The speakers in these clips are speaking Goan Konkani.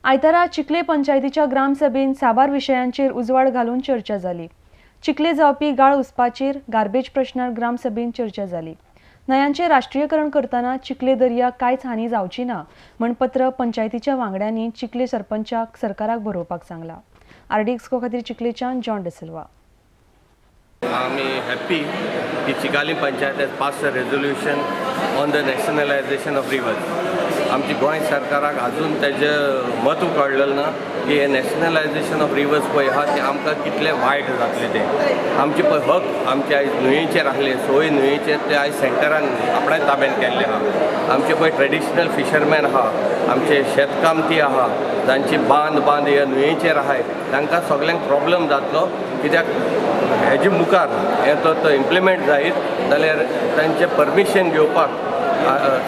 आयतारा चिखले पंचायतीच्या ग्रामसभेन साबार विशयांचेर उजवाड घालून चर्चा जाली. चिखले जावपी गाळ उसपाचेर गार्बेज प्रश्नार ग्रामसभेन चर्चा जाली. न्हंयांचें राष्ट्रीयकरण करतना चिखले दर्या कांयच हानी जावची ना म्हण पत्र पंचायतीच्या वांगड्यांनी चिखले सरपंचाक सरकाराक बरोवपाक सांगला. आरडीएक्सको खातीर चिखलेच्यान जॉन डिसिल्वा. आमी हॅप्पी की Chicalim panchayat has pass a resolution on the nationalisation of rivers. आमची गोंय सरकाराक अजून तेजें म्हत्व कळ्ळें ना की हें नॅशनलायजेशन ऑफ रिवर्स पळय आहा तें आमकां कितलें वायट जातलें. तें आमचे पळय हक आमचे आयज न्हंयेचेर आसले, सोय न्हंयेचेर ते आयज सेंटरान आपणाय ताब्यान केल्ले आहा. आमचे पळय ट्रेडिशनल फिशरमॅन आहा, आमचे शेतकामती आहा, जांचे बांद बांद हे न्हंयेचेर आहाय, तांकां सगल्यांक प्रॉब्लम जातलो. कित्याक हेजे मुखार हें तो इम्प्लिमेंट जायत जाल्यार तांचें परमिशन घेवपाक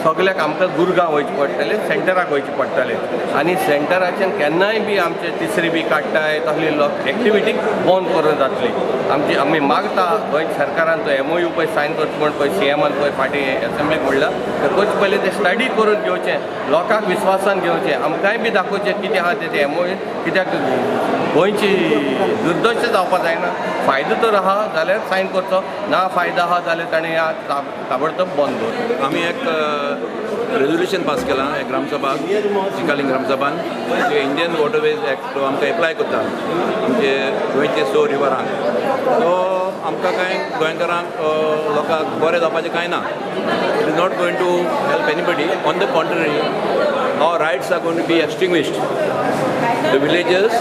सगल्याक आमकां गुरगांव वयचें पडटलें, सेंटराक वयचें पडटलें आनी सेंटराच्यान केन्नाय बी आमचे तिसरी बी काडटाय तसली एक्टिविटी बंद करून जातली. आमची आमी मागता गोंय सरकारान तो एमओयू पळय सायन करचो म्हण पळय सीएमान पळय फाटीं एसेंब्लीक म्हणलां, तर करचे पयलीं तें स्टडी करून घेवचें, लोकांक विस्वासान घेवचें, आमकांय बी दाखोवचें कितें आहा तें एमओयू. कित्याक गोंयची दुर्दशा जावपाक जायना. फायदो तर आहा जाल्यार सायन करचो, ना फायदो आहा जाल्यार ताणें ताबडतोब बंद दवरचो. आमी एक रेजोल्युशन पास केलां एक ग्रामसभा, चिकालीम ग्रामसभान, इंडियन वॉटरवेज एक्ट आमकां एप्लाय करता आमचे गोंयचे सो रिवरांक. सो आमकां कांय गोंयकारांक लोकांक बरें जावपाचें कांय ना. It is not going to help anybody. On the contrary, our rights are going to be extinguished. The villagers'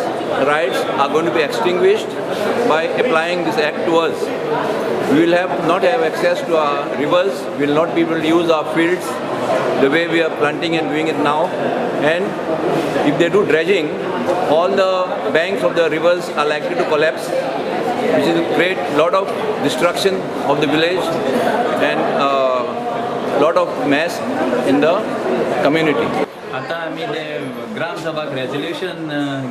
rights are going to be extinguished by applying this act to us. We will not have access to our rivers, we will not be able to use our fields the way we are planting and doing it now. And if they do dredging, all the banks of the rivers are likely to collapse, which is a great lot of destruction of the village and lot of mess in the community. आतां आमी ते ग्रामसभाक रेजोल्युशन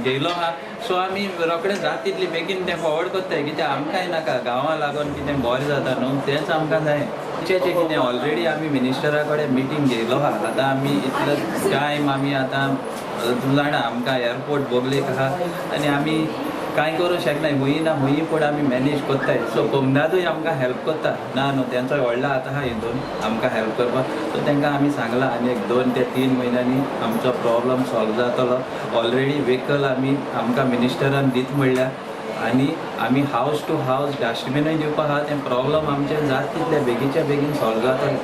घेयलो आहा, सो आमी रोखडे जात तितली बेगीन तें फॉवर्ड करताय, कित्याक आमकांय नाका गांवां लागून कितें बरें जाता न्हू तेंच आमकां जाय. तेचें कितें ऑलरेडी आमी मिनिस्टरा कडेन मिटींग घेयलो आहा. आतां आमी इतलो टायम आमी आतां तूं जाणा आमकां एअरपोर्ट बोगलेक आहा आनी आमी कांय करूंक शकनाय, हुंय ना हुंय पूण आमी मॅनेज करताय. सो कोमनादूय आमकां हेल्प करता ना न्हू, तेंचो व्हडलो हात आहा हितून आमकां हेल्प करपाक. सो तांकां आमी सांगलां आनी एक 2 ते 3 म्हयन्यांनी आमचो प्रॉब्लम सॉल्व जातलो. ऑलरेडी व्हेकल आमी आमकां मिनिस्टरान दीत म्हणल्या आनी आमी हावज टू हावज डस्टबिनूय दिवपाक आहा. तें प्रॉब्लम आमचें जात तितले बेगीच्या बेगीन सॉल्व जातलें.